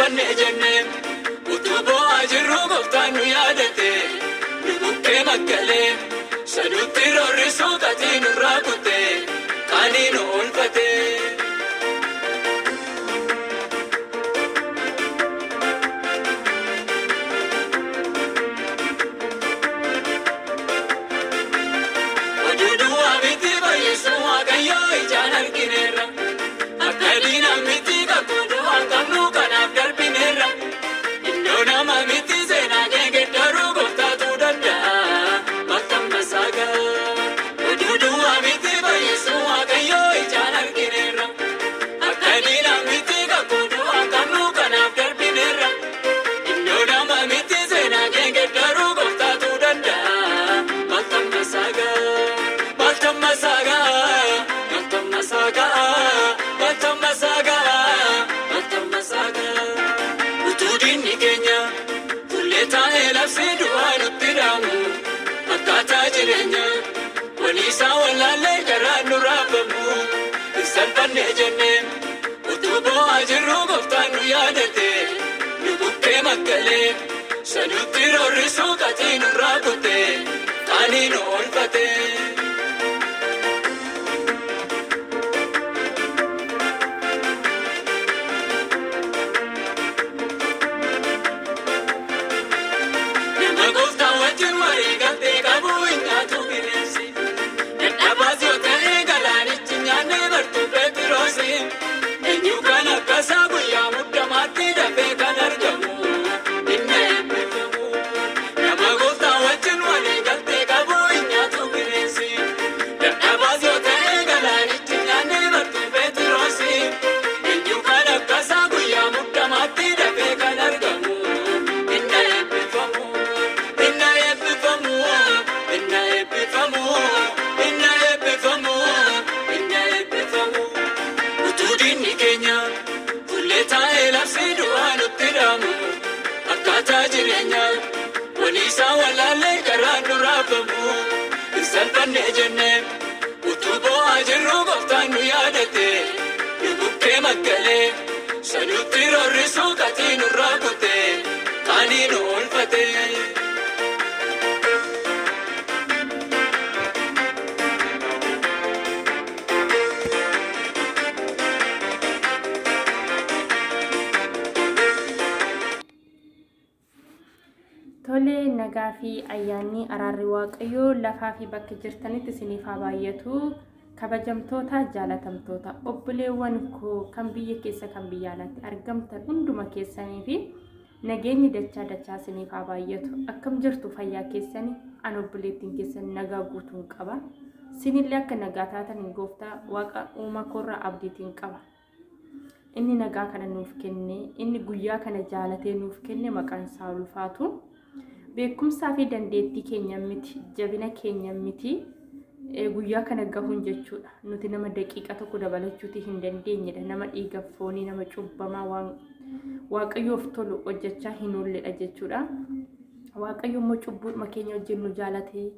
Salphanne jennee utuu boo'aa jirru gooftaan nu yaadate nu bukkee makkalee sanutti roorrisuu gatii nurraa kuttee qaanii nu oolfate. Oduu duwwaa miti fayyisuu Waaqayyoo ijaan argineerra. Akka diina miti kakuu du'aan qabnu kanaaf darbineerra. Iddoo nama miti seenaa kee geeddaruu gooftaatu danda'a. Maaltu saagaa? Oduu duwwaa miti fayyisuu Waaqayyoo ijaan argineerra. Akka diina miti kakuu du'aan qabnu kanaaf darbineerra. Iddoo nama miti seenaa kee geeddaruu gooftaatu danda'a. Maaltu saagaa? Maaltu saagaa? Maaltu saagaa? Maaltu saagaa? Maaltu saagaa? Utuu diinni keenya tullee taa'ee labsee du'aa nutti dhaamu. Akkaataa jireenya waliisaa wallaallee garaan nu raafamu. Hin salphanne jennee utuu boo'aa jirru gooftaan nu yaadate. Nu bukkee makkalee sanutti roorrisuu gatii nurraa kuttee qaanii nu oolfate. Nama gooftaa wajjin walii galtee qabu hin nyaatu bineensi. Dadhabaas yoo ta'e galaanichi nyaanne bartuu Phexrosi. Eenyu kan akkasaa guyyaa muddamaatti dafee kan argamu. Inni eebbifamu. Nama gooftaa wajjin walii galtee qabu hin nyaatu bineensi. Dadhabaas yoo ta'e galaanichi nyaanne bartuu Phexrosi. Eenyu kan akkasaa guyyaa muddamaatti dafee kan argamu. Inni eebbifamu. Inni eebbifamu. Inni eebbifamu. Inni eebbifamu. Inni eebbifamu. Utuu diinni keenya tullee taa'ee labsee du'aa nutti dhaamu. Akkaataa jireenya waliisaa wallaallee garaan nu raafamu. Hin salphanne jennee utuu boo'aa jirru gooftaan nu yaadate. Nu bukkee makkalee sanutti roorrisuu gatii nurraa kuttee qaanii nu oolfate. Tolee, nagaa fi ayyaanni araarri Waaqayyoo lafaa fi bakka jirtanitti isiniif haa baay'atu. Kabajamtoota, jaalatamtoota, obboleewwan koo kan biyya keessa kan biyya alaatti argamtan hunduma keessanii fi nageenyi dachaa dachaa isiniif haa baay'atu. Akkam jirtu fayyaa keessanii? An obboleettiin keessan nagaa guutuun qaba. Isinillee akka nagaa taatan gooftaa Waaqa uumaa koorraa abdiitiin qaba. Inni nagaa kana nuuf kenne, inni guyyaa kana jaalatee nuuf kenne maqaan isaa ulfaatu. Beekumsaa fi dandeettii keenya miti, jabina keenya miti. Guyyaa kana gahuun jechuudha. Nuti nama daqiiqa tokko dabalachuuti hin dandeenyedha. Nama dhiiga foonii, nama cubbamaa waan Waaqayyoof tolu hojjechaa hin oolledha jechuudha. Waaqayyo immoo cubbuudhuma keenya wajjin nu jaalatee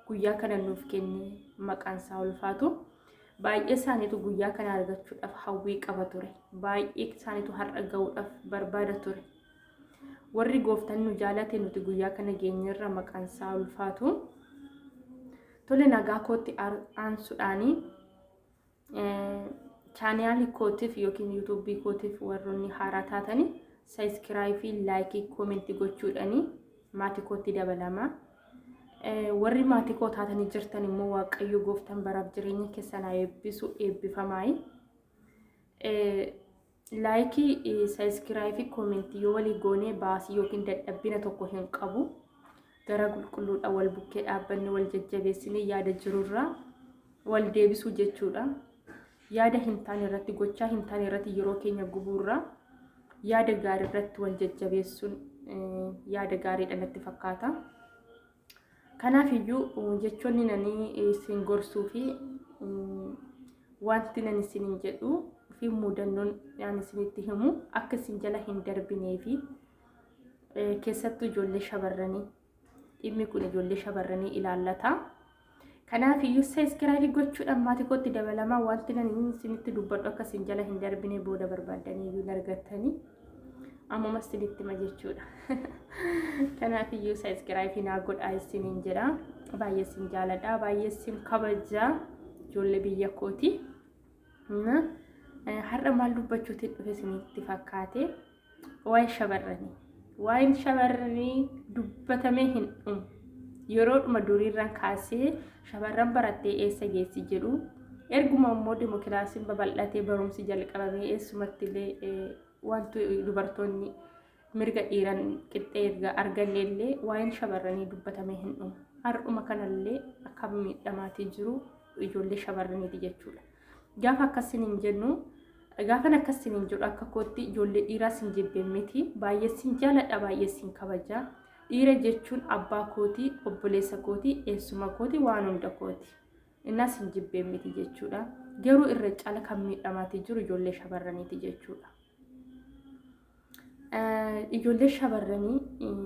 guyyaa kana nuuf kenne maqaan isaa ulfaatu. Baay'ee isaaniitu guyyaa kana argachuudhaaf hawwii qaba ture. Baay'ee isaaniitu har'a gahuudhaaf barbaada ture. Warri gooftaan nu jaalate nuti guyyaa kana geenyerra maqaan isaa ulfaatu. Tole, nagaa kootti aansuudhaanii chaanaalii kootiif yookiin yuutuubii kootiif warroonni haaraa taatanii subscribe fi like, comment gochuudhaanii maatii kootti dabalama. Warri maatii koo taatanii jirtan immoo Waaqayyo gooftaan baraaf jireenya keessan haa eebbisu, eebbifamaayi. Like, subscribe fi comment yoo walii goonee baasii yookiin dadhabbina tokko hin qabu. Gara qulqulluudha wal bukkee dhaabbanne wal jajjabeessinee yaada jirurraa wal deebisuu jechuudha. Yaada hin taane irratti, gochaa hin taane irratti yeroo keenya gubuurraa yaada gaarii irratti wal jajjabeessuun yaada gaariidha natti fakkaata. Kanaaf iyyuu jechoonni nani isin gorsuu fi wanti nani isinin jedhu fi mudannoon ani isinitti himu akka isin jala hin darbinee fi keessattuu ijoollee shamarranii, dhimmi kun ijoollee shamarranii ilaallata. Kanaaf iyyuu subscribe gochuudhaan maatii kootti dabalamaa, wanti nani isinitti dubbadhu akka isin jala hin darbine booda barbaaddanii iyyuu hin argattanii. Ammuma isinitti hima jechuudha. Kanaaf iyyuu subscribe naa godhaa isiniin jedha. Baay'ee isin jaaladha. Baay'ee isin kabaja. Ijoollee biyya kooti. Har'a maal dubbachuutiin dhufe isinitti fakkaate? Waa'ee shamarranii. Waa'een shamarranii dubbatamee hin dhumu. Yeroodhuma duriirraan kaasee shamarran barattee eessa geessi jedhu. Erguma immoo dimokiraasiin babal'atee barumsi jalqabamee eessumatti illee wanti dubartoonni mirga dhiiran qixxee erga arganne illee waa'een shamarranii dubbatamee hin dhumu. Har'uma kanallee akka miidhamaatii jiru ijoollee shamarraniiti jechuudha. Gaafa akkasiin hin jennu, gaafan akkasiin hin jedhu, akka kootti ijoollee dhiiraas hin jibbeen miti. Baay'ee sin jaaladha, baay'ee sin kabaja. Dhiira jechuun abbaa kootii, obboleessa kootii, eessuma kootii, waan hunda kooti. Innas hin jibbeen miti jechuudha. Garuu irra caala kan miidhamaatii jiru ijoollee shamarraniiti jechuudha. Ijoollee shamarranii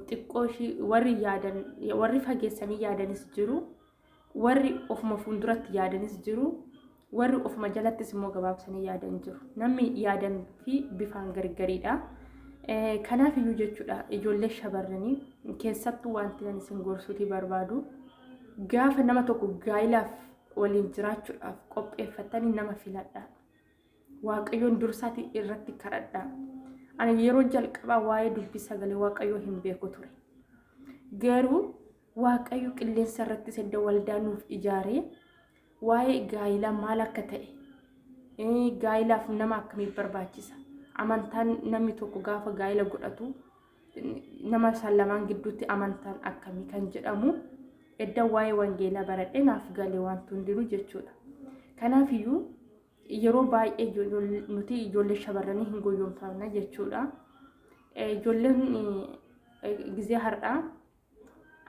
xiqqoo ishii warri yaadan, warri fageessanii yaadanis jiru, warri ofuma fuulduratti yaadanis jiru, warri ofuma jalattis immoo gabaabsanii yaadan jiru. Namni yaadan fi bifaan gargariidha. Kanaaf iyyuu jechuudha, ijoollee shamarranii keessattuu wanti ani isin gorsuutii barbaadu, gaafa nama tokko gaa'ilaaf waliin jiraachuudhaaf qopheeffattanii nama filadhaa. Waaqayyoon dursaatii irratti kadhadhaa. Ani yeroo jalqabaa waa'ee dubbii sagalee Waaqayyoo hin beeku ture. Garuu Waaqayyo qilleensa irratti sedda waldaa nuuf ijaaree waa'ee gaa'ilaa maal akka ta'e, gaa'ilaaf nama akkamii barbaachisa, amantaan namni tokko gaafa gaa'ila godhatu nama isaan lamaan gidduutti amantaan akkamii kan jedhamu edda waa'ee wangeelaa baradhee naaf galee wanti hundinuu jechuudha. Kanaafiyyuu yeroo baay'ee nuti ijoollee shamarranii hin goyyomfamna jechuudha. Ijoolleen gizee har'aa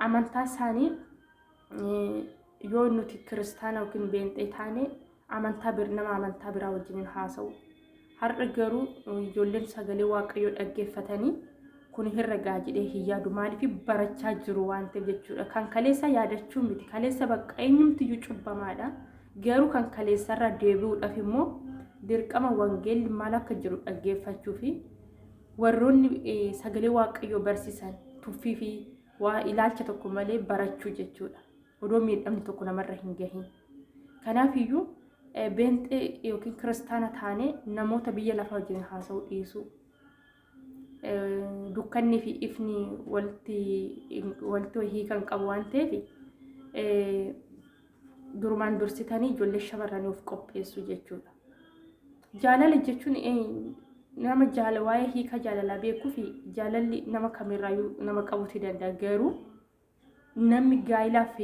amantaa isaanii yoo nuti kiristaana yookiin beenxee taane amantaa nama amantaa biraa wajjin haasa'u. Har'a garuu ijoolleen sagalee Waaqayyoo dhaggeeffatanii kun herregaa jedhee hin yaadu. Maaliif? Barachaa jiru waan ta'eef jechuudha. Kan kaleessa yaadachuu miti. Kaleessa bakka eenyumtiyyuu cubbamaadha. Garuu kan kaleessarraa deebi'uudhaaf immoo dirqama wangeelli maal akka jiru dhaggeeffachuu fi warroonni sagalee Waaqayyoo barsiisan tuffii fi waa ilaalcha tokko malee barachuu jechuudha. Odoo miidhamni tokko namarra hin gahin. Kanaafiyyuu beenxee yookiin kiristaana taanee namoota biyya lafaa wajjin haasa'uu dhiisuu. Dukkannii fi ifni walitti hiikan qabu waan ta'eef, durumaan dursitanii ijoollee shamarranii of qopheessuu jechuudha. Jaalala jechuun nama jaala waa'ee hiika jaalalaa beekuu fi jaalalli nama kamirraayyuu nama qabuuti danda'a. Garuu namni gaa'ilaaf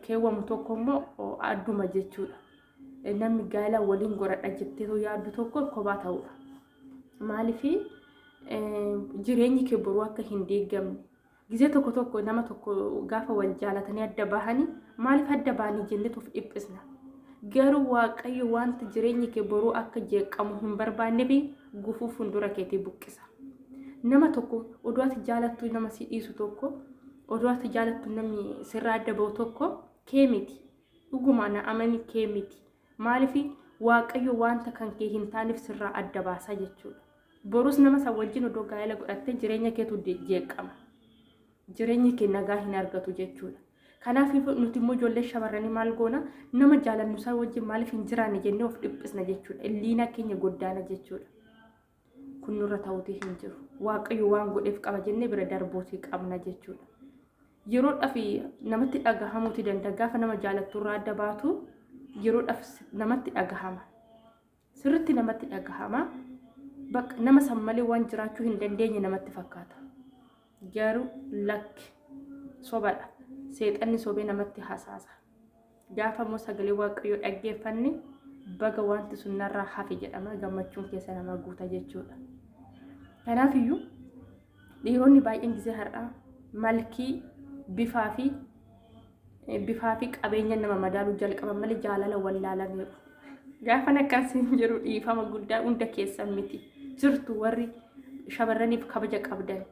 keewwamu tokko immoo adduma jechuudha. Namni gaa'ilaa waliin godhadha jettee yaaddu tokko kophaa ta'uudha. Maaliif? Jireenyi kee boruu akka hin deeggamne. Gizee tokko tokko nama tokko gaafa wal jaalatanii adda bahanii, maaliif adda bahanii jennee of dhiphisna. Garuu Waaqayyo wanta jireenyi kee boruu akka jeeqamu hin barbaanneef gufuu fuuldura keetii buqqisa. Nama tokko oduu ati jaalattu nama si dhiisu tokko, oduu ati jaalattu namni sirraa adda bahu tokko kee miti. Dhuguma na amani, kee miti. Maaliif? Waaqayyo wanta kan kee hin taaneef sirraa adda baasa jechuudha. Borus nama san wajjin odoo gaa'ela godhattee jireenya keetu jeeqama. Jireenyi kee nagaa hin argatu jechuudha. Kanaaf nuti immoo ijoollee shamarranii maal goona? Nama jaalannu isaan wajjin maaliif hin jiraanne jennee of dhiphisna jechuudha. Illiina keenya goddaana jechuudha. Kun nurra ta'uutii hin jiru. Waaqayyo waan godheef qaba jennee bira darbuutii qabna jechuudha. Yeroodhaaf namatti dhagahamuutii danda'a. Gaafa nama jaalattu irraa adda baatu yeroodhaaf namatti dhagahama. Sirriitti namatti dhagahama. Bakka nama san malee waan jiraachuu hin dandeenye namatti fakkaata. Garuu lakki, sobadha. Seexanni sobee namatti hasaasa. Gaafa immoo sagalee Waaqayyoo dhaggeeffanne, baga wanti sun narraa hafe jedhama, gammachuun keessa nama guuta jechuudha. Kanaaf iyyuu dhiironni baay'een gisee har'aa malkii bifaa fi qabeenya nama madaaluu jalqaban malee jaalala wallaalaniiru. Gaafan akkasiin jiru dhiifama guddaa, hunda keessan miti. Jirtu warri shamarraniif kabaja qabdan.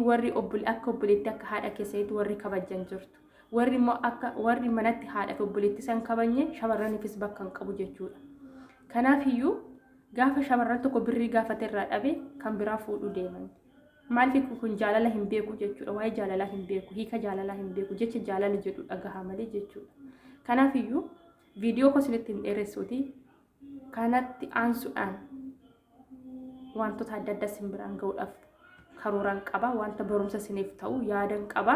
Warri akka obboleetti, akka haadha keessanitti warri kabajan jirtu. Warri immoo akka warri manatti haadha fi obboleetti san kabajne shamarraniifis bakka hin qabu jechuudha. Kanaaf iyyuu Gaafa shamarran tokko birrii gaafate irraa dhabe kan biraa fuudhuu deeman. Maaliif kun jaalala hin beeku jechuudha. Waa'ee jaalalaa hin beeku, hiika jaalalaa hin beeku, jecha jaalala jedhu dhagaha malee jechuudha. Kanaaf iyyuu viidiyoo koo isinitti hin dheeressuuti. Kanatti aansuudhaan wantoota adda addaa isin biraan ga'uudhaaf karooraan qaba. Wanta barumsa isiniif ta'u yaadan qaba.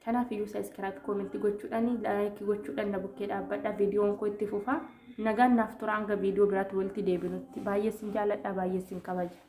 Kanaaf iyyuu subscribe, comment gochuudhaan, like gochuudhaan na bukkee dhaabbadha. Viidiyoon koo itti fufa. Nagaan naaf tura hanga viidiyoo biraatti walitti deebinutti. Baay'ee isin jaalladha, baay'ee isin kabaja.